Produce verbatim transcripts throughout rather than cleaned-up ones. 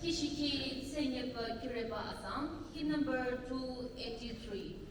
Kishiki tsenyepa kireba asang, hymn number two eighty-three.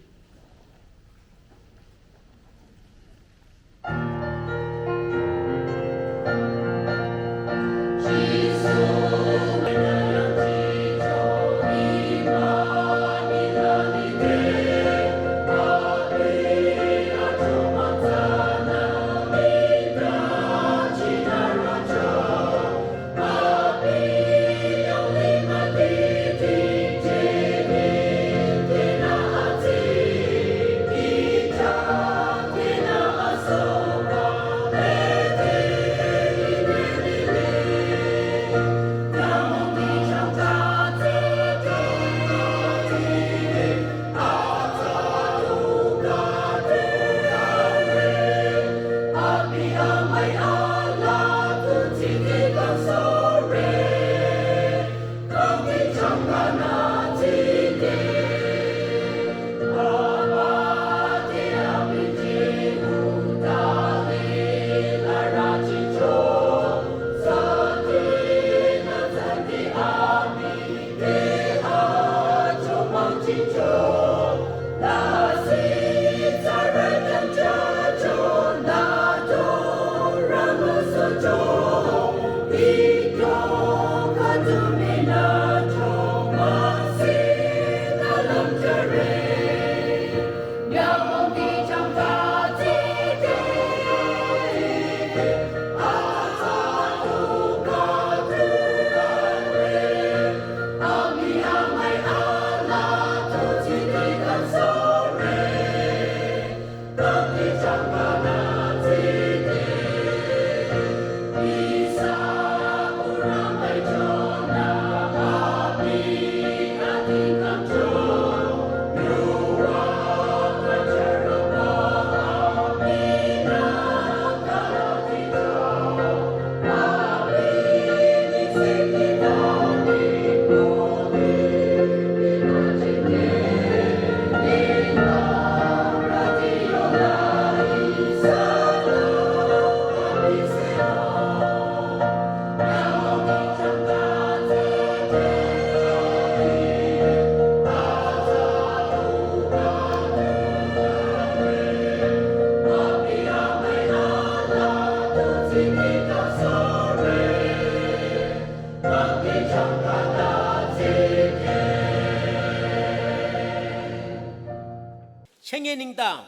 Chenge nengdang,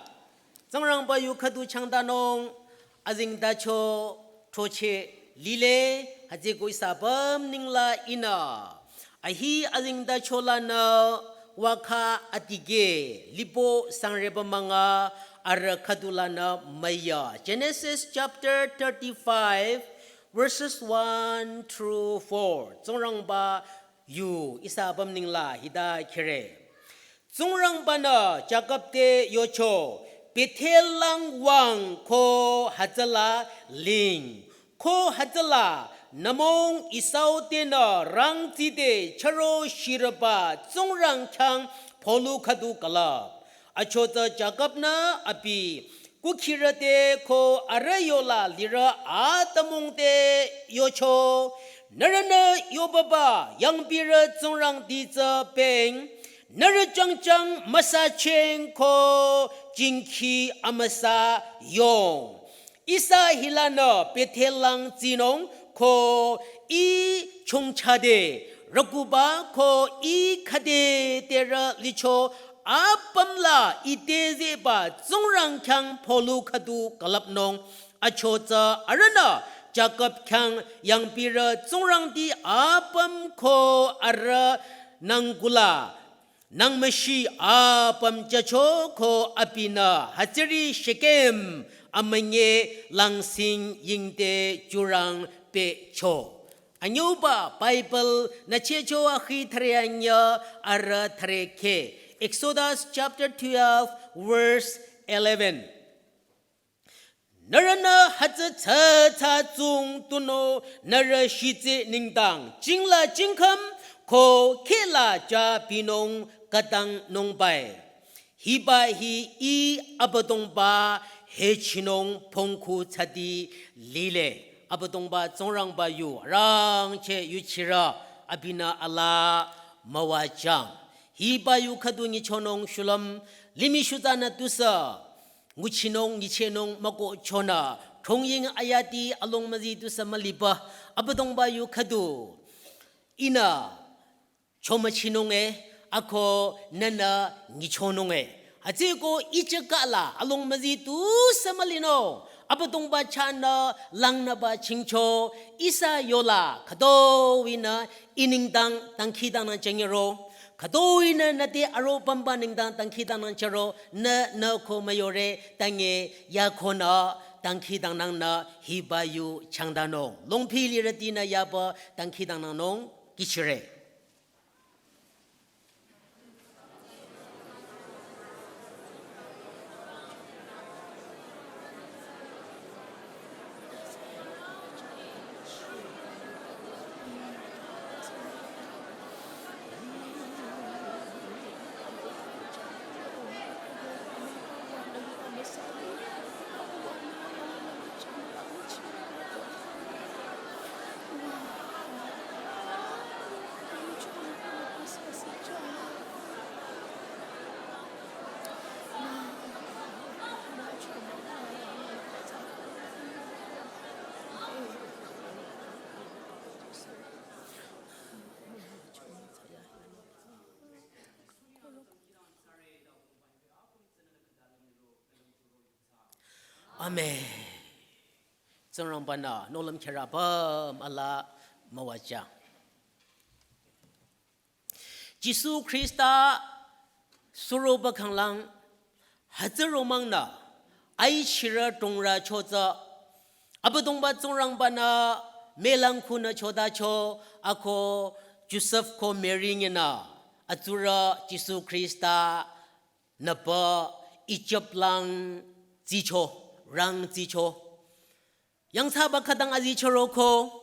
Tsingrangba yu khüdu changdanung, azengtacho throcheh lile, hütsüeko ihsa apüm nengla ihnü. Ahi azengtacho lanü wakha atikeh, lipo sangreba münga arüh khüdu lanü müya. Genesis chapter thirty-five, verses one through four. Tsingrangba yu ihsa apüm nengla hita khere. Tsingrangba-nü Jakob te yocho, Bethel lang wüng ko hütsüla ling. Ko hütsüla nümong Esau tenü rangtside chüro shirüba tsingrang khyang palu khüdu külüp. Achotsü Jakob-nü abi kukhirü te ko arüh yola lirü atümung te yocho, nührünü yobaba yangpirü tsingrangti tsü pehng, nührü jangjang müsacheng ko jingkhi amüsa yong. Ihsa hilanü Bethel lang tsinung ko ih chongchade rükuba ko ih khüde terü licho apüm la ite zehba tsingrang khyang palu khüdu külüpnung. Achotsü arühnü Jakob khyang yangpirü tsingrangti apüm ko arüh nangkula nangmüshi apüm jücho ko abinü hütsüri Shekem amünyi langsing yingte jurang pehcho. Anyüba Bible nü chehcho akhi thüre anyü arüh thüre kheh. Exodus chapter twelve, verse eleven. Nührünü hütsü tsü tsü tsung tunüo nührü shitsi nengdang jingla jingkhüm ko khehla ja binung khütangnung bai. Hiba hi ih Abüdongba hechinung pongkhu thsati lile. Abüdongba Tsingrangba yu arangcheh yuchirü abinü alaa müwajüng. Hiba yu khüdu nyichonung shulüm, limih shutsanü tusü nguchinung, nyichehnung mükoh chonü, thongying ayati alongmüzi tusü müliba, Abüdongba yu khüdu ihnü chomüchinung e, ako nünü nyichonung e. Hütsüko ichakala alongmüzi tusü mülinung, Abüdongba chahnü langnüba chingcho, ihsa yola khütoi-nü i nengdang dangkhidangnang chengero, khütoi-nü nüte aro pümba nengdang dangkhidangnang chero, nü nü ko müyore, tange yakonü dangkhidangnangnü hiba yu changdanung. Longpi lirütinü yaba dangkhidangnangnung kihchire. Amen. Tsingrangba-nü nohlüm kherü apüm alaa müwajüng. Jisu Khrista suroba khanglang hütsü romangnü aichirü tongrü chotsü, Abüdongba Tsingrangba-nü mülang khunü chotacho, ako Josef ko Mary nyinü atsurü Jisu Khrista nüpü Ijip lang tsicho, rang tsicho. Yangthsaba khütang azichoro ko,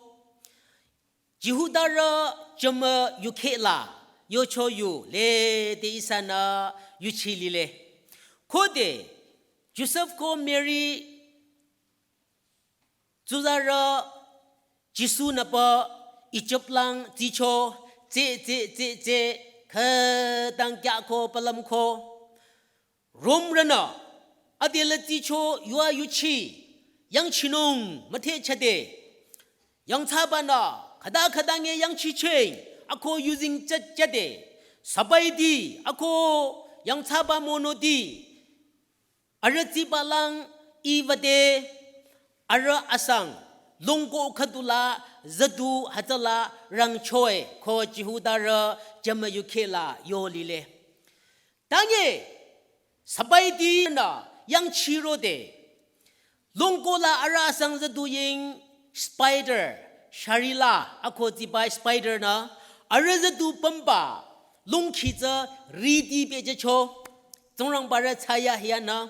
Jihudarü jümü yukheh la yocho yu lede ihsanü yuchi lile. Khode Josef ko Mary tsuzarü Jisu nüpü Ijip lang tsicho, tse, tse, tse, tse, khütang kyako palümko. Romrünü adelü tsicho yua yuchi, yangchinung müthehchade. Yangthsabanü khüta khüta nge yangchicheng, ako yuzeng chachade. Sabaiti, ako yangthsaba monoti, arüh tsiba lang iwüde, arüh asang, longko khüdula, züdu hütsüla rangchoe, ko Jihudarü jümü yukheh la yo lile. Tange, sabaitinü yangchirode, longko la arüh asang züdu ying spider, sharila, ako tsiba spider nü, arüh züdu pümba, longkhi tsü riti pehjücho, Tsingrangbarü thsayahiyanü.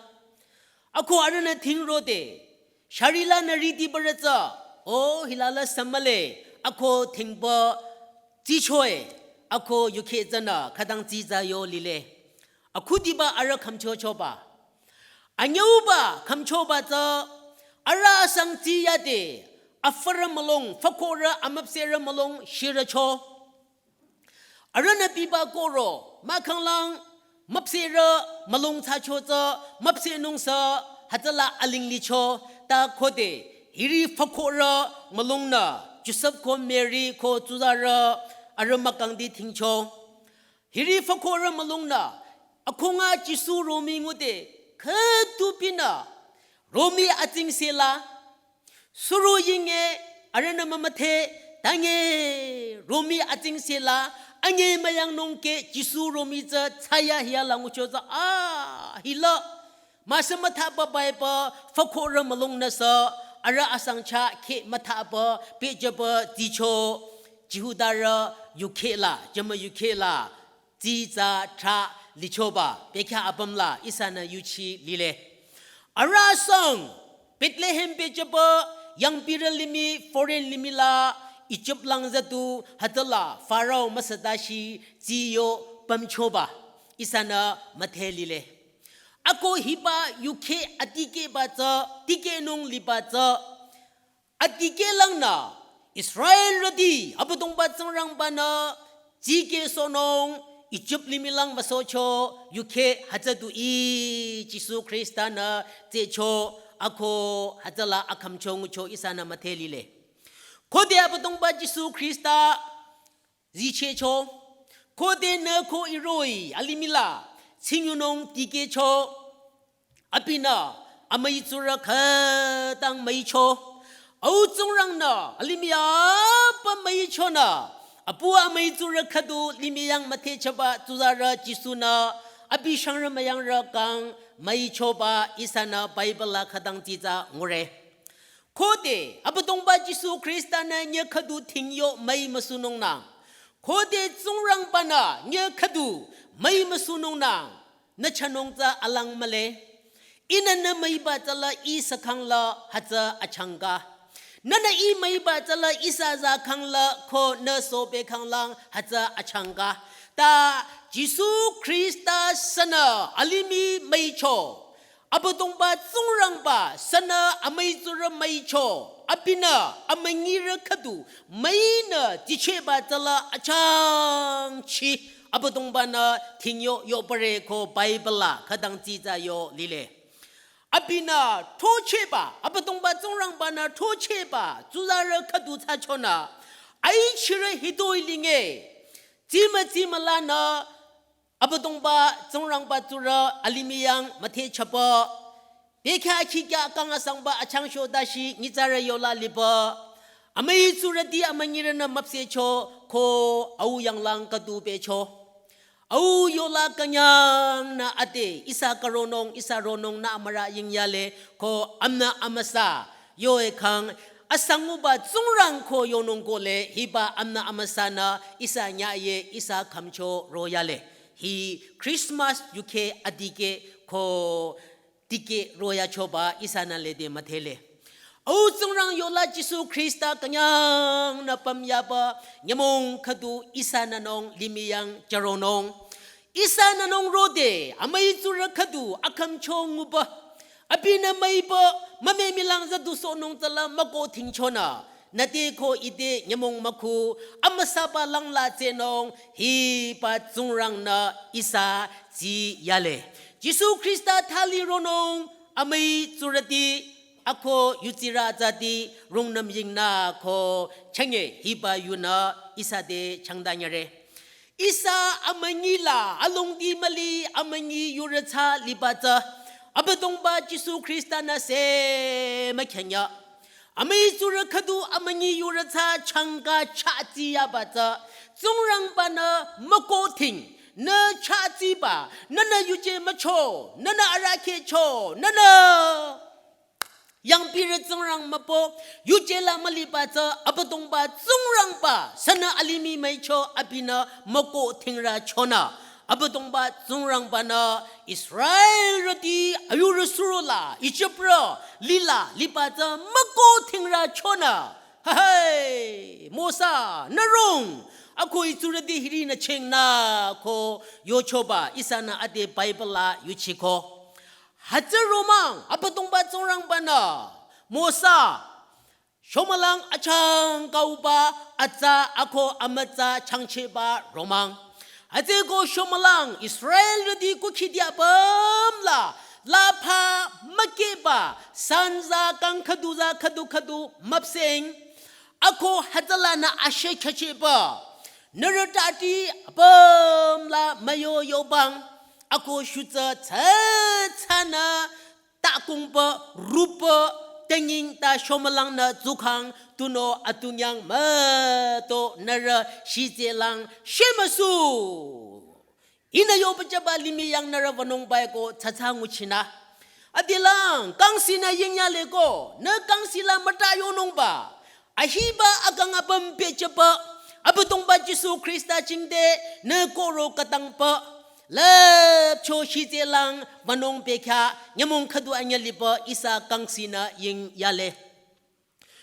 Ako arühnü thingrode, sharilanü riti barü tsü, o hila la sümüle, ako thingba tsichoe, ako yukheh tsünü khütang tsitsa yo lile. Akhudiba arüh khümchochoba. Anyüuba khümchoba tsü, arüh asang tsiyade, afürü mülung, fükhorü amüpsehrü mülung shirücho. Arühnü biba koro, mahkhang lang müpsehrü mülung thsacho tsü, müpsehnung sü hütsüla aling licho, ta khode, hiri fükhorü mülungnü, Josef ko Mary ko tsuzarü, arüh mükangdi thingcho. Hiri fükhorü mülungnü, akhunga Jisu romi ngude, khütupinü, romi atsingse la, suro yinge, arühnü mümüdhe, tange, romi atsingse la, ange müyangnung ke Jisu romi tsü thsayahiya la ngucho tsü, a, hila, müsü müthaba baiba, fükhorü mülungnü sü, arüh asang chah kheh müthaba, pehjüba, tsicho, Jihudarü, yukheh la, jümü yukheh la, tsitsa trah lichoba, bekhyah apüm la, ihsanü yuchi lile. Arüh asang, Bethlehem pehjüba, yangpirü limih, foreign limih la, Ijip lang züdu, hütsüla, Pharaoh müsütashi, tsiyo pümchoba, ihsanü müdhe lile. Ako hiba yukheh adikehba tsü, dikehnung liba tsü, adikeh langnü, Israelrüti Abüdongba Tsingrangba-nü dikehsohnung Ijip limih lang müsohcho yukheh hütsü du-i Jisu Khrista-nü tsehcho ako hütsüla akhümcho ngucho ihsanü müdhe lile. Khode Abüdongba Jisu Khrista zichehcho, khodenü ko iroh-i alimih la tsingyunung dikehcho, abinü amüi tsurü khütang müicho. Au Tsingrangnü alimih apüm müichonü, apu amüi tsurü khüdu limih yang müthehchaba tsuzarü Jisu-nü abi shangrü müyangrü kang müichoba ihsanü Bible la khütang tsitsa ngure. Khode Abüdongba Jisu Khrista-nü nyüh khüdu thingyo müi müsunungnang, khode Tsingrangba-nü nyüh khüdu müi müsunungnang, nü chanung tsü alang mühle. Ihnü nü müiba tsüla ih sükhang la hütsü achangka. Nünü ih müiba tsüla ihsa zakhang la ko nü sohpehkhang lang hütsü achangka. Ta Jisu Khrista sünü alimih müicho, Abüdongba Tsingrangba sünü amüi tsurü müicho, abinü amünyirü khüdu müinü dikehba tsüla achangchi Abüdongba-nü thingyo yobare ko Bible la khütang tsitsa yo lile. Abinü throchehba, Abüdongba Tsingrangba-nü throchehba tsuzarü khüdu thsachonü, aichirü hitoi linge, tsimü tsimü lanü Abüdongba Tsingrangba tsurü alimih yang müthehchaba, bekhyah akhikyah kang asangba achangsho dashi nyitsarü yola liba, amüi tsurüti amünyirünü müpsehcho ko au yanglang khüdu pehcho. Au yola künyangnü ade ihsa karonung, ihsa ronung nü amürü yingyale ko amnü amüsa yo-e khang asanguba Tsingrang ko yonung kohle, hiba amnü amüsanü ihsa nyaye ihsa khümcho royale. Hi Christmas yukheh adikeh ko dikeh royachoba ihsanü lede müdhele. Au Tsingrang yola Jisu Khrista künyangnü pümyaba nyümong khüdu ihsanü nung limih yang charonung. Ihsanü nung rode amüi tsurü khüdu akhümcho nguba, abinü müiba mümemilang züdusohnung tsüla mükoh thingchonü, nüte ko ite nyümong mükhu amüsaba langla tsehnung hiba Tsingrangnü ihsa tsiyale. Jisu Khrista thali ronung amüi tsurüti ako yutsirü tsüti rungnüm yingnü ko chenge hiba yunü ihsa te changdanyare. Ihsa amünyi la alongdi müli amünyi yurü tsü liba tsü Abüdongba Jisu Khrista-nü se mükhenya. Amüi tsurü khüdu amünyi yurü tsü changka chah tsiyaba tsü Tsingrangba-nü mükoh thing, nü chah tsiba, nünü yuje mücho, nünü arahkheh cho, nünü yangpirü Tsingrang müpo, yuje la müliba tsü Abüdongba Tsingrangba sünü alimih müicho abinü mükoh thingrü chonü. Abüdongba Tsingrangba-nü Israelrüti ayurü suro la Ijiprü lila liba tsü mükoh thingrü chonü. Hahai, Mosa, nü rong, ako itsurüti hiri nü chengnü ko yochoba ihsanü ade Bible la yuchiko. Hütsü romang Abüdongba Tsingrangba-nü Mosa shomülang achangkauba atsa ako amütsa changchehba romang. Hütsüko shomülang Israelrüti kukhidi apüm la lapha mükehba sanza kang khüdu za khüdu khüdu müpsehng. Ako hütsülanü ashe khachehba nührü tati apüm la müyo yobang. Ako shutsa tsü tsünü takungba ruba tenging ta shomülangnü tsukhang tunüo atungyang müto nührü shitselang shemüsu. Ihnü yoba jüba limih yang nührü wünungba-e ko tsatsa nguchinü. Adilang kangsinü yingyale ko nü kangsi la müta yonungba. Ahiba akang apüm pehjüba Abüdongba Jisu Khrista jingte nü kohro katangba lüpcho shitselang wünung pehkya nyümong khüdu anyü liba ihsa kangsinü yingyale.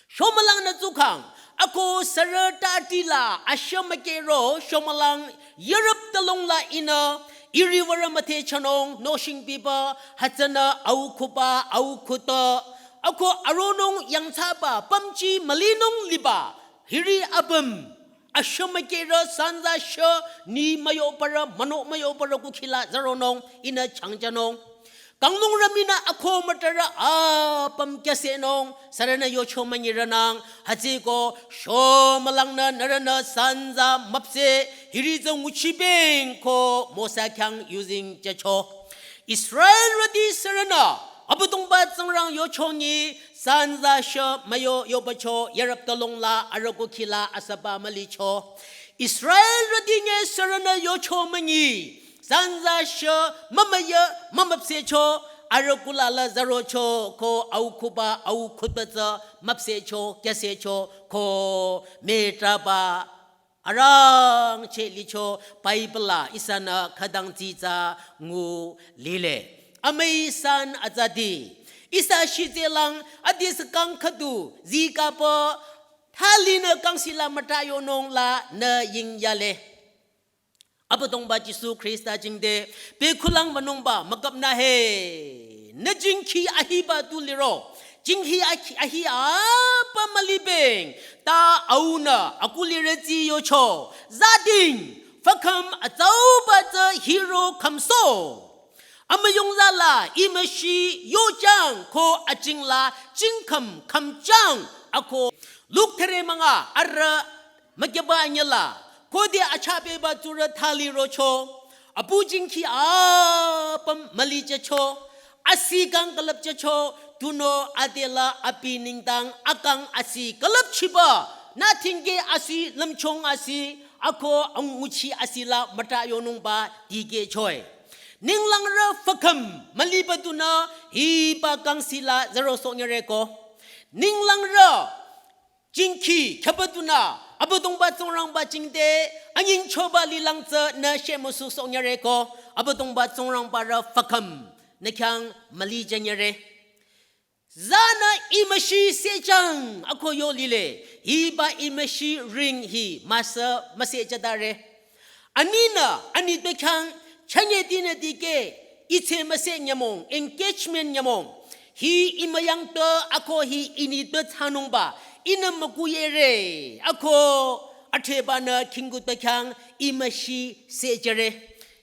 Shomülangnü tsukhang ako sürü tati la ashe mükehro shomülang yürüp tülung la ihnü iriwürü müthehchanung noshing biba hütsünü aukhuba aukhuto ako aronung yangthsaba pümji mülinung liba Hiri apüm, ashü mükerü sanza shü, ni müyoparü, mano müyoparü kukhila zaronung, ihnü changjanung. Kangnungrü mii nü akho mütarü apüm kyasenung, sürünü yocho münyirünang, hütsüko, sho mülangnü nührünü sanza müpseh, hiri tsü nguchibeng ko Mosa khyang yuzeng jücho. Israelrüti sürünü, Abüdongba Tsingrang yochongi, sanza shü müyo yobacho, yarap talongla, arüh kukhila asüba mülicho. Israelrüti nge sürünü yocho münyi, sanza shü mümüyo, mümüpsehcho, arüh kukhila zarocho, ko aukhuba, aukhutba tsü, müpsehcho, kyasecho, ko mütraba, arangcheh licho Bible la ihsanü khütang tsitsa ngu lile. Amüi san atsati. Ihsa shitselang adi sükang khüdu zikapü thalinü kangsila müta yonung lanü yingyale. Abüdongba Jisu Khrista jingte bekhulang münungba mükapnü he. Nü jingkhi ahiba tu liro. Jingkhi ahi, ahi apüm mülibeng. Ta aunü akulirüti yocho. Zading. Fükhüm atsauba tsü hiro khümso. Amüyung zala imüshi yojang ko ajingla jingkhüm khümjang ako. Luk thüre münga arüh mükyaba anyüla, khode achapeba tsurü thali rocho, apu jingkhi apüm mülijücho, asi kang külüpjücho, tunüo adela abi nengdang akang asi külüpchiba, nü thingke asi lümchung asi, ako anguchi asila müta yonungba dikehchoe. Ninglangrü fükhüm müliba tunü hiba kangsila zero sonyereko. Ninglangrü jingkhi khyaba tunü, Abüdongba Tsingrangba jingte, anyingchoba lilang tsü nü shemüsu sonyereko, Abüdongba Tsingrangba rü fükhüm, nü khyang mülijünyere. Zanü imüshi sejang ako yo lile, hiba imüshi ring hi müsü müsejüdare. Aninü, anitpü khyang, chünye dinü dikeh, itse müse nyümong, engagement nyümong. Hi imüyangtpü ako hi initpü thsanungba, ihnü mükuyere, ako athrebanü khingkutpü khyang imüshi sejüre.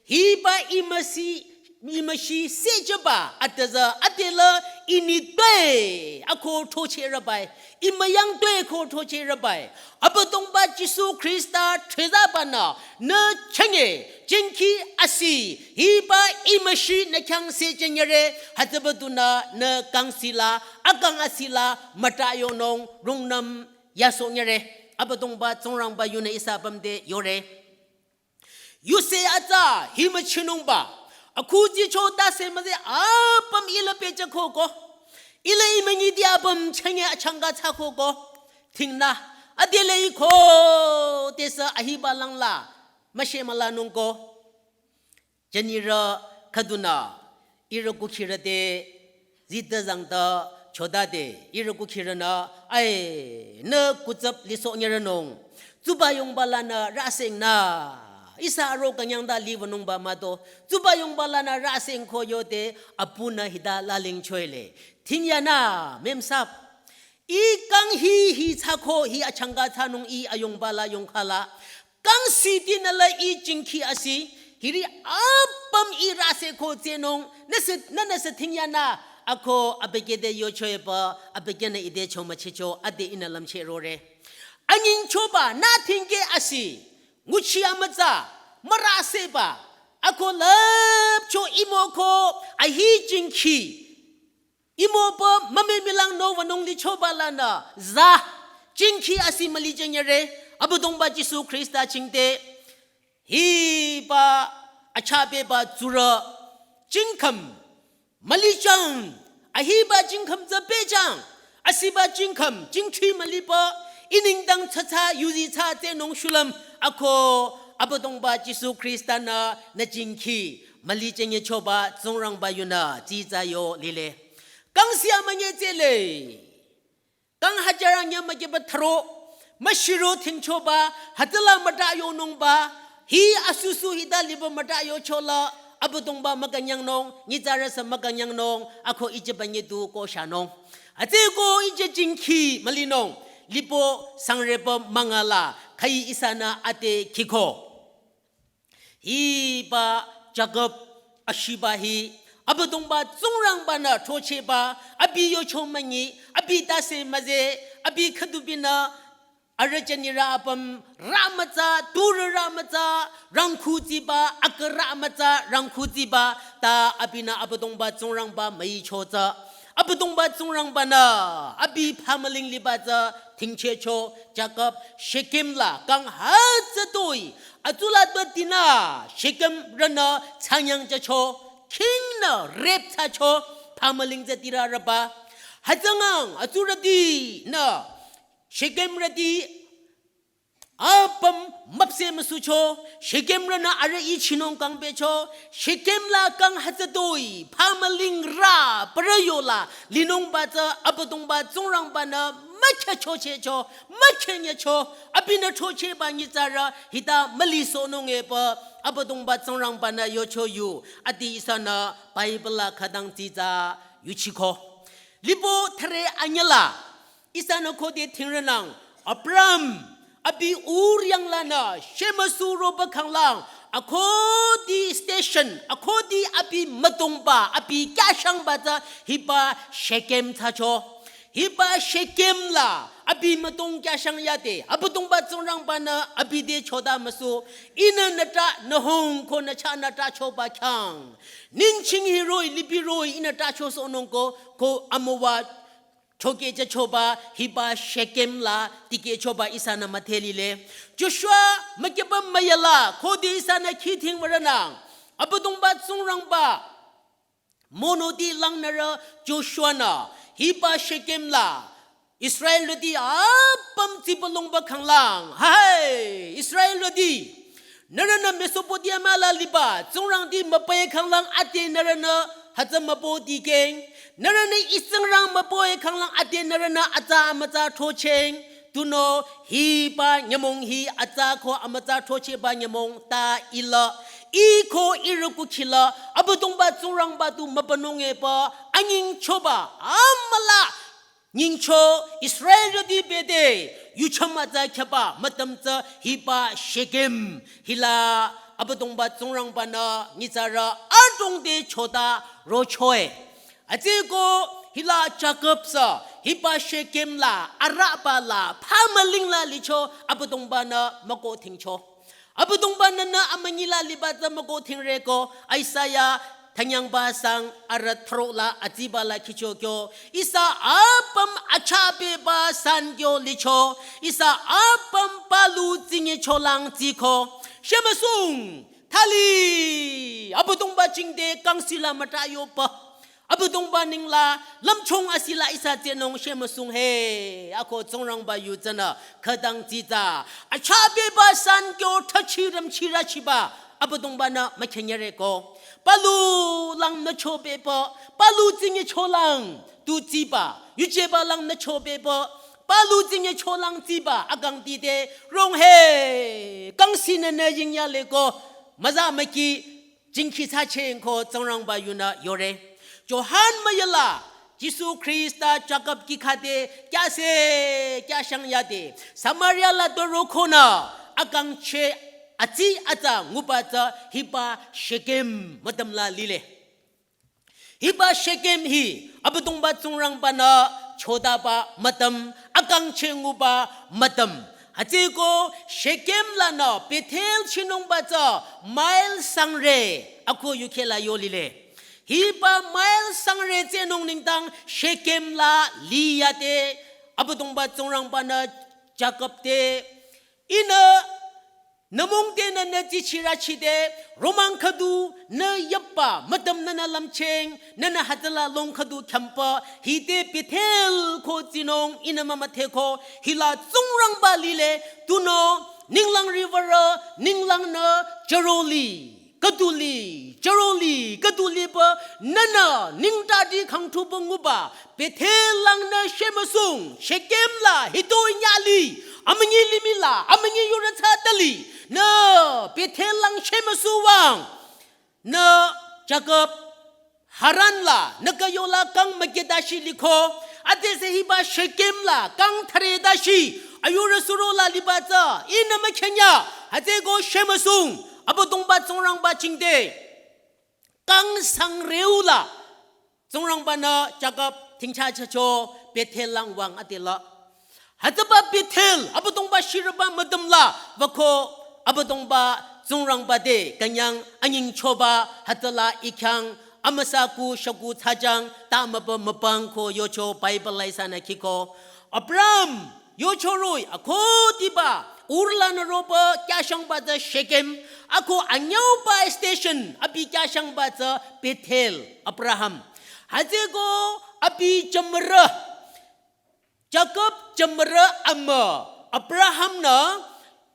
Hiba imüshi, imüshi sejüba, atüzü, atela initpü, ako thocherabai. Imüyangtpü ko thocherabai. Abüdongba Jisu Khrista threzabanü, nü chünye, jingkhi asi, hiba imüshi nü khyang sejünyere, hütsüba tunü, nü kangsila, akang asila, müta yonung, rungnüm, yasonyere. Abüdongba Tsingrangba yunü ihsa apüm te yore. Yuse atsa hi müchinungba. Akhuji cho tase müze apüm ila pehjüko ko. Ila imünyiti apüm chünye achangka thsako ko. Thingnü. Adele iko tesa ahiba langla. Müshe mülanung ko. Jünirü khüdunü. Ihrü kukhirü te zitü zangtü chodade, ihrü kukhirünü, ai, nü kutsap lisonyerünung. Tsuba yongba lanü rüsengnü. Ihsa aro künyangda liwünungba mado. Tsuba yongba lanü rüseng ko yode, apunü hita lalingchoele. Thingyanü, memsap. I kang hi hi thsako hi achangka thsanung i ayongba la yongkhala. Kangsi tinü la i jingkhi asi, hiri apüm i rüse ko tsenung, nüse, nü nüse thingyanü, ako abükyü te yochoepü, abükyünü ite cho müchicho, ade ihnü lümcheh rore. Anyingchoba, nü thingke asi, nguchi amütsa, mürüseba, ako lüpcho imoko, ahi jingkhi, imo pü mame milang no wünung lichoba lanü za, jingkhi asi mülijünyere, Abüdongba Jisu Khrista jingte, hiba achapeba tsurü, jingkhüm, mülijang, ahiba jingkhüm tsü pehjang, asiba jingkhüm, jingthri müliba, i nengdang thsatsa, yuzi thsa tsenung shulüm, ako, Abüdongba Jisu Khrista nü, nü jingkhi, mülijünyechoba, Tsingrangba yunü, tsitsa yo lile. Kangsi amünye tsele. Kang hajarang ya mükyeba tharo, müshiro thingchoba, hütsüla müta yonungba, hi asusu hita liba müta yochola, Abüdongba mükünyangnung, nyitsarüsü mükünyangnung, ako ijeba nyidu ko shanung. Hütsüko ije jingkhi mülinung, lipo sangreba mangala khai ihsanü ate khiko. Hiba Jakob ashiba hi Abüdongba Tsingrangbanü throchehba, abi yocho münyi, abi tase müze, abi khüdubinü arüh jünirü apüm rümütsa, turü rümütsa, rangkhutsiba, akü rümütsa, rangkhutsiba, ta abinü Abüdongba Tsingrangba müicho tsü. Abüdongba Tsingrangbanü abi phamüling liba tsü thingchehcho Jakob Shekem la kang hütsütoi, atsula tuatinü Shekem rünü tsanyang jücho, king nü rep thsacho, phamüling tsü tirü rüba. Hütsüngang atsurütinü Shekem rüti apüm müpseh müsucho, Shekem rünü arüh ichinung kangpehcho, Shekem la kang hütsütoi, phamüling rü, parü yola, linungba tsü Abüdongba Tsingrangbanü mükhecho chehcho, mükhenyecho, abinü throchehba nyitsarü, hita mülisohnung epü, Abüdongba Tsingrangbanü yocho yu, ati ihsanü Bible la khütang tsitsa yuchiko. Lipo thüre anyüla, ihsanü khode thingrünang, Abram, abi Ur yanglanü, shemüsu roba khanglang, akhudi station, akhudi abi mütongba, abi kyashangba tsü hiba Shekem thsacho. Hiba Shekem la, abi mütong kyashang yade, Abüdongba Tsingrangbanü abi te chota müsu, ihnü nüta nühong ko nücha nüta choba khyang. Ningching hiroh-i, lipiroh-i, ihnü ta chosohnung ko, ko amüwa chokeh jüchoba hiba Shekem la tikehchoba ihsanü müdhe lile. Joshua mükyüba müyala khode ihsanü khithing würünang, Abüdongba Tsingrangba monoti langnürü Joshua-nü hiba Shekem la Israelrüti apüm tsipalongba khanglang. Hai, Israelrüti, nührünü Mesopotamia la liba Tsingrangti mübüe khanglang ate nührünü hütsü mübü dikehng. Nührünü Tsingrang mübüe khanglang ate nührünü atsa amütsa throchehng. Tunüo hiba nyümong hi atsa ko amütsa throchehba nyümong ta ila. Ih ko ihrü kukhila Abüdongba Tsingrangba tu mübünung epü anyingchoba amüla nyingcho Israelrüti bete yucham atsa khyaba mütüm tsü hiba Shekem hila Abüdongba Tsingrangbanü nyitsarü adrong te chota rochoe. Atsüko hila Jakob sü hiba Shekem la arüba la phamüling la licho Abüdongbanü müko thingcho. Abüdongbanü nü amünyi la liba tsü müko thingre ko, Isaiah thanyangba sang arüh thro la atsiba la khicho kyo. Ihsa apüm achapeba san kyo licho. Ihsa apüm palu tsingi cholang tsiko. Shemüsung, thali, Abüdongba jingte kangsi la müta yoba. Abüdongba ningla lümchung asila ihsa tsehnung shemüsung he. Ako Tsingrangba yu tsünü khütang tsitsa. Achapeba san kyo thachi rümchi rachiba Abüdongbanü mükhenyere ko. Palu lang nü chopepü, palu tsingi cholang tu tsiba. Yujeba lang nü chopepü, palu tsingi cholang tsiba. Akang tite rong he. Kangsi nü nü yingyale ko. Müza müki jingkhi thsacheng ko Tsingrangba yunü yore. Johan müyala, Jisu Khrista Jakob kih khüde kyase kyashang yade, Samaria la doro khonü akangcheh atsi atsa nguba tsü hiba Shekem mütüm la lile. Hiba Shekem hi Abüdongba Tsingrangbanü chodaba mütüm, akangcheh nguba mütüm. Hütsüko Shekem lanü Bethel chinungba tsü mile sangre ako yukheh la yolile. Hiba mile sangre tsehnung nengdang Shekem la liyade Abüdongba Tsingrangbanü Jakob te, ihnü nümong te nünü tsichirachide, romang khüdu nü yüpba mütüm nünü lümcheng, nünü hütsüla long khüdu khyampa, hide Bethel ko tsinung ihnü mümüdhe ko, hila Tsingrangba lile, tunüo, ninglang riwürü, ninglang nü, jüroli, khüduli, jüroli, khüduliba, nünü, ningtadi khangthuba nguba, Bethel lang nü shemüsung, Shekem la, hitoi nyali, amünyi limih la, amünyi yurü thsa tali, nü, Bethel lang shemüsu wüng, nü, Jakob, Haran la, nü kü yola kang mükyüdashi liko, Adesü hiba Shekem la kang thare dashi, ayurü suro la liba tsü, ihnü mükhenya, hütsüko shemüsung, Abüdongba Tsingrangba jingte. Kang sangreu la, Tsingrangba-nü Jakob thingcha chacho Bethel lang wüng adela. Hütsüba Bethel, Abüdongba shirüba müdüm la, wüko Abüdongba Tsingrangba te künyang anyingchoba hütsüla ikhyang amüsa ku shaku thsajang ta mübü mübang ko yocho Bible la ihsanü khiko. Abraham, yocho roh-i, akhudiba, Ur lanü roba kyashangba tsü Shekem, ako anyüuba station, abi kyashangba tsü Bethel, Abraham. Hütsüko abi jümürü, Jakob jümürü amü, Abraham-nü,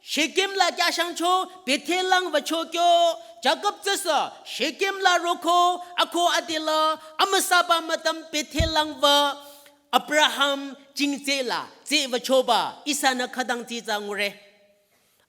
Shekem la kyashangcho, Bethel lang wücho kyo, Jakob tsüsü, Shekem la roko, ako adela, amüsaba müdüm Bethel lang wü, Abraham jingtse la, tse wüchoba, ihsanü khütang tsi tsü ngure.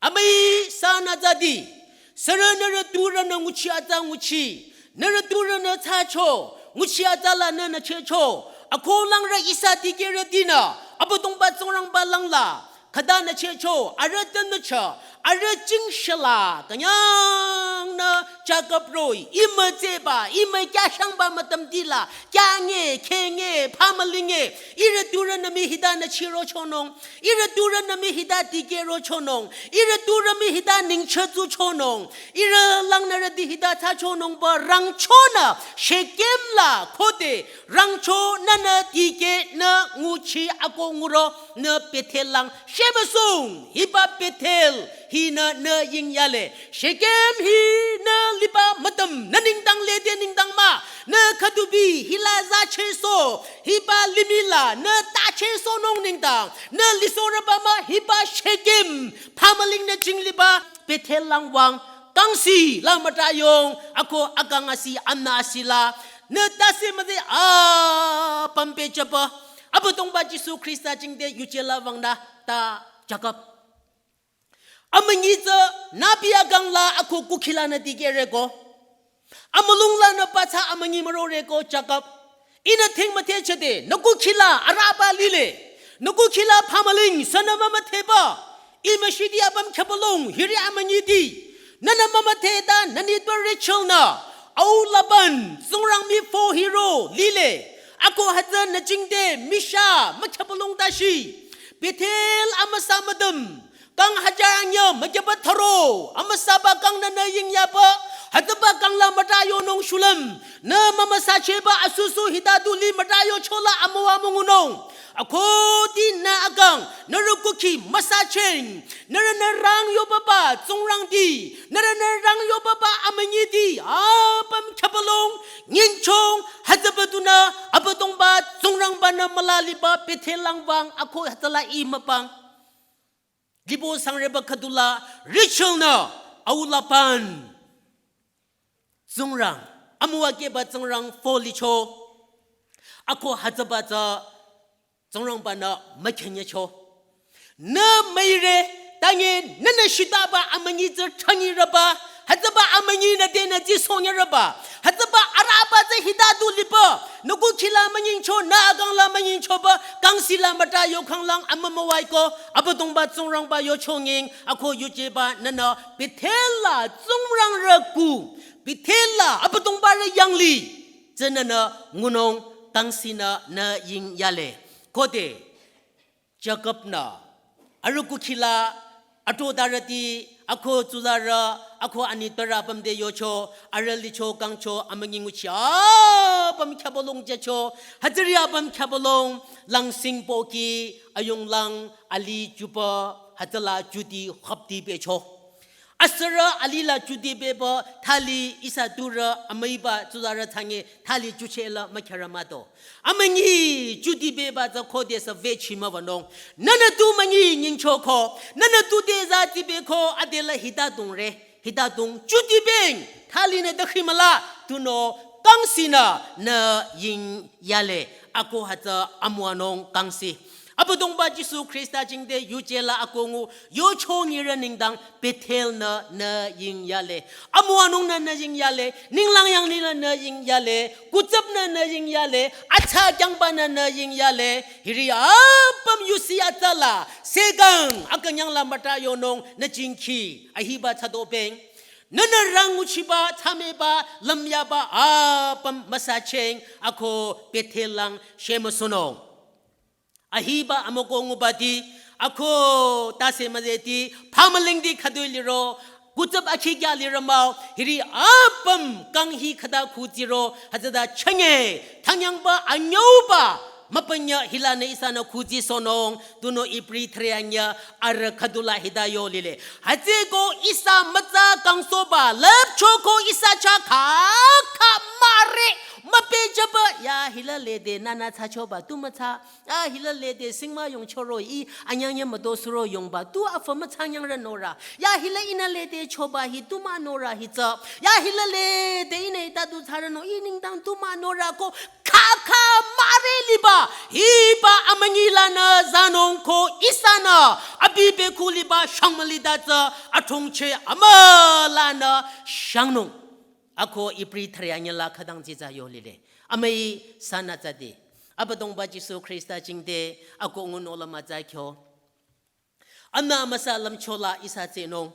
Amüi sanü tsüdi, sürü nührü turünü nguchi atsa nguchi, nührü turünü thsacho, nguchi atsa la nünü chehcho, ako langrü ihsa dikehrütinü, Abüdongba Tsingrangba lang la, khütanü chehcho, arüh tünücha, arüh jingshila, künyangnü Jakob roh-i, imü tseba, imü kyashangba müdümti la, kyange, khenge, phamülinge, ihrü turünü mii hitanü chirochonung, ihrü turünü mii hita dikehrochonung, ihrü turü mii hita ningchütsuchonung, ihrü langnürüti hita thsachonungba rangchonü, Shekem la khode, rangcho nünü dikehnü nguchi ako nguro, nü Bethel lang shemüsung, hiba Bethel, hinü nü yingyale. Shekem hi nü liba müdüm, nü nengdang lede nengdang mah, nü khüdubi hila zachehsoh, hiba limih la nü tachehsohnung nengdang, nü lisohrüba mah hiba Shekem, phamüling nü jingliba Bethel lang wüng, kangsi la mütayong, ako akang asi, amna asi la, nü tase müde apüm pehjüba, Abüdongba Jisu Khrista jingte yuje la wüngnü ta Jakob. Amünyi tsü nübi akang la ako kukhi lanü dikehreko. Amülung lanü pathsa amünyi müroreko Jakob. Ihnü thing müthehchede, nü kukhi la arüba lile. Nü kukhi la phamüling sünü mümüdheba. Ih müshidi apüm khyübülung hiri amünyiti. Nünü mümüdheta nü nitpü Rachel-nü. Au Laban, Tsingrang mii fü hiro lile. Ako hütsü nü jingte michah mükhyübülung tashi. Bethel amüsa müdüm. Kang hajar anyüh mükyüba tharo, amüsaba kang nünü yingyaba, hütsüba kang la mütayonung shulüm, nü mümüsachehba asusu hita du li mütayochola amüwa müngunung. Akhudi nü akang, nührü kukhi müsacheng, nührünü rang yobaba Tsingrangti, nührünü rang yobaba amünyiti, apüm khyübülung, nyingchong, hütsüba dunü, Abüdongba Tsingrangba-nü müla liba Bethel lang wüng, ako hütsüla ih mübüng. Libo sangreba khüdula Rachel-nü au Laban. Tsingrang, amüwa kehba Tsingrang fü licho. Ako hütsüba tsü Tsingrangba-nü mükhenyecho. Nü müire, tange nünü shitaba amünyi tsü thangireba, hütsüba amünyi nü tenü tsisonyereba, hütsüba arüba tsü hita du liba, nü kukhi la münyingcho, nü akang la münyingchoba, kangsi la mütayo khanglang amümüwaiko, Abüdongba Tsingrangba yocho nying, ako yujeba nünü Bethel la Tsingrang rüku, Bethel la Abüdongba rü yangli, tsününü ngunung kangsinü nü yingyale. Khode, Jakob-nü, arüh kukhi la, ato darüti, ako tsuzarü, ako anitpürü apüm te yocho, arüh licho kangcho, amünyi nguchi apüm khyübülung jücho, hütsüri apüm khyübülung, langsing pohki, ayung lang, alih jüpü, hütsüla jüti khüpti pehcho. Asürü alih la jüti pehba thali ihsa turü amüiba tsuzarü thsange thali jücheh la mükhyarü mah do. Amünyi jüti pehba tsü khodesü vechi müwanung. Nünü tu münyi nyingchoko. Nünü tu te zati pehko adela hita dungre. Hita dung jüti pehng. Thali nü dükhi müla. Tunüo kangsinü nü yingyale. Ako hütsü amüwanung kangsi. Abüdongba Jisu Khrista jingte yuje la akongu, yocho nyirü nengdang Bethel nü nü ying yale. Amüwanung nü nü ying yale, ninglang yanglih nü nü ying yale, kutsap nü nü ying yale, atsa kyangba nü nü ying yale, hiri apüm yusi atsa la, sekang, akünyang la müta yonung, nü jingki, ahiba tsado peng. Nünü rang nguchiba, tsameba, lümyaba, apüm müsacheng, ako Bethel lang shemüsunung. Ahiba amüko ngubati, ako tase müzeti, phamalingdi khadui liro, kutsap akhi kya lirü mao, hiri apüm kang hi khada khutiro, hütsüta chenge, thangyangba anyauba, müpünya hilanü ihsanü khutsisonung, tunüo Ibri thre anya, arüh khadula hita yo lile. Hütsüko ihsa mütsa kangsoba, lüpchoko ihsa chah kha, kha mare, müpehjüba, ya hila lede, nünü thsachoba, tu mütsa, ya hila lede, singma yongchoro, i, anyangya müdo suro yongba, tu afa mütsa nyangrü norü, ya hila ihnü lede choba, hi, tu mü norü, hi tsü, ya hila lede, ihnü ita du thsarü no, i nengdang tu mü norü ko, kha kha mare liba, hiba amünyi lanü zanung ko ihsanü, abi bekhu liba shangmüli da tsü, athongche amülanü shangnung. Ako Ibri thre anya la khadang jitsa yo lile. Amüi sanü tsadi. Abüdongba Jisu Khrista jingte, ako ngunü la mütsa kyo. Anü amüsa lümcho la ihsa tsenung.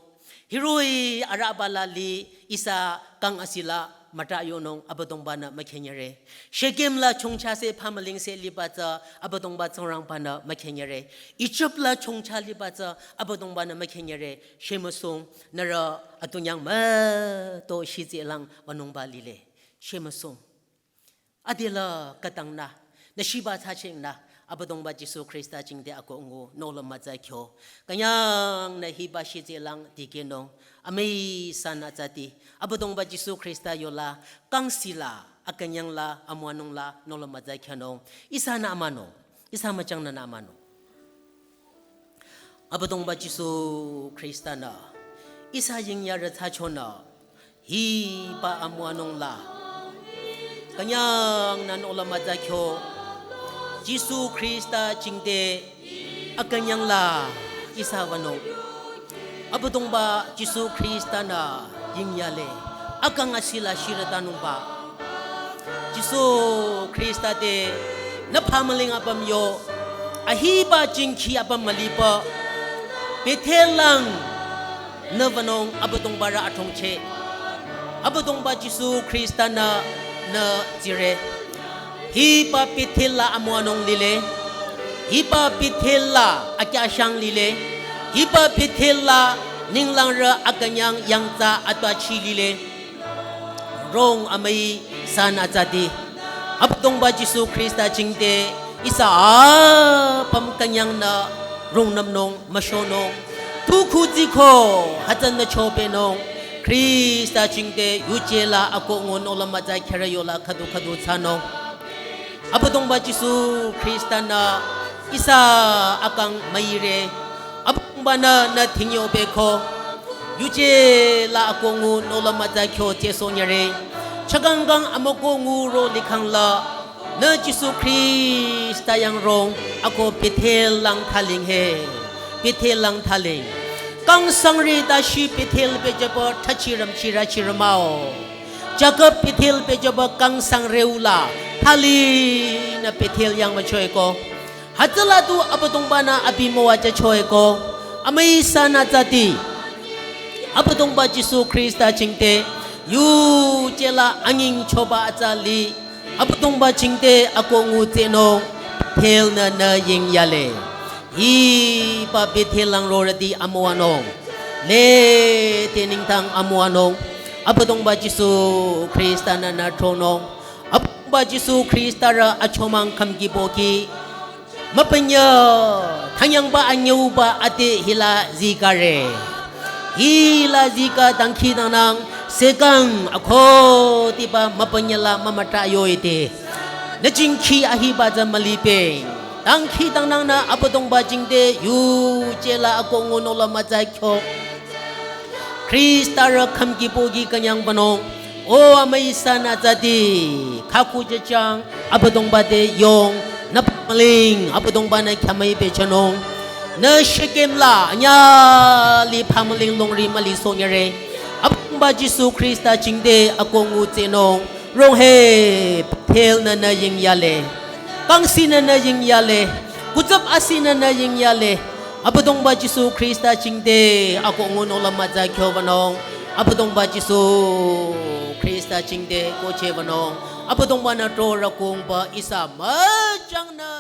Hiroh-i arüba la li ihsa kang asila müta yonung Abüdongba nü mükhenyere. Shekem la chongcha se phamaling se liba tsü Abüdongba Tsingrangba nü mükhenyere. Egypt la chongcha liba tsü Abüdongba nü mükhenyere. Shemüsung nührü atunyang müto shitse lang wünungba lile. Shemüsung. Adela katang nü, nü shiba thsacheng nü, Abüdongba Jisu Khrista jingte ako ngunü la mütsa kyo. Künyangnü hiba shitse lang dikehnung, amüi sanü tsadi, Abüdongba Jisu Khrista yola, kang sila, akünyang la, amüwanung la, nü la mütsa kyanung, ihsanü amünung, ihsa müchangnü nü amünung. Abüdongba Jisu Khrista nü, ihsa yingyarü thsachonü, hiba amüwanung la. Künyangnü nü la mütsa kyo, Jisu Khrista jingte, akünyang la, ihsa wünung. Abüdongba Jisu Khrista nü, yingyale, akang asila shirütanungba. Jisu Khrista te, nü phamaling apüm yo, ahiba jingki apüm müliba, Bethel lang, nü wünung Abüdongba rü athongche. Abüdongba Jisu Khrista nü, nü tsire. Hiba Bethel la amüwanung lile. Hiba Bethel la akyashang lile. Hiba Bethel la ninglangrü akünyang yangtsa atbachi lile. Rong amüi sanü tsadi. Abüdongba Jisu Khrista jingte ihsa apüm künyangnü rungnümnung müshonung. Tu khutsiko hütsünü chopehnung. Khrista jingte yuje la ako ngunü la mütsa kyarü yola khüdu khüdu thsanung. Abüdongba Jisu Khrista nü ihsa akang müire. Abüdongba nü nü thingyo beko. Yuje la ako ngunü la mütsa kyo tesonyare. Chakangkang amüko nguro likhang la. Nü Jisu Khrista yang rong ako Bethel lang thaling he. Bethel lang thaling. Kang sangre tashi Bethel pehjüba thachirüm chirü chirü mao. Jakob Bethel pehjüba kang sangre ula, thali nü Bethel yang müchoeko. Hütsüla tu Abüdongba nü abi müwajüchoeko. Amüi sanü tsadi. Abüdongba Jisu Khrista jingte, yuje la anyingchoba atsa li. Abüdongba jingte ako ngutsenung, Bethel nü nü yingyale. Hiba Bethel lang rorüti amüwanung. Lete ningtang amüwanung. Abüdongba Jisu Khrista nü nü thronung. Abüdongba Jisu Khrista rü achomang khümki pohki. Müpünya, thangyangba anyüuba ate hila zikare. Hila zika dangkhidangnang, sekang akhotiba müpünya la mümüta yoete. Nü jingki ahiba tsü mülipeng. Dangkhidangnang nü Abüdongba jingte yuje la ako ngunü la mütsa kyo. Khrista rü khümki pohki künyang banung. O amüi sanü tsadi. Khaku jüchang Abüdongba te yong. Nü phamüling Abüdongba-nü khyamüi pehjünung. Nü Shekem la anyüh li phamüling longri müli sonyere. Abüdongba Jisu Khrista jingte akoh ngutsehnung. Rong he, Bethel-nü nü yingyale. Kangsinü nü yingyale. Kutsap asinü nü yingyale. Abüdongba Jisu Khrista jingte akoh ngunung la mütsa kyo wünung. Abüdongba Jisu Khrista jingte kohcheh wünung. Abüdongba-nü tro rükungba ihsa müchangnü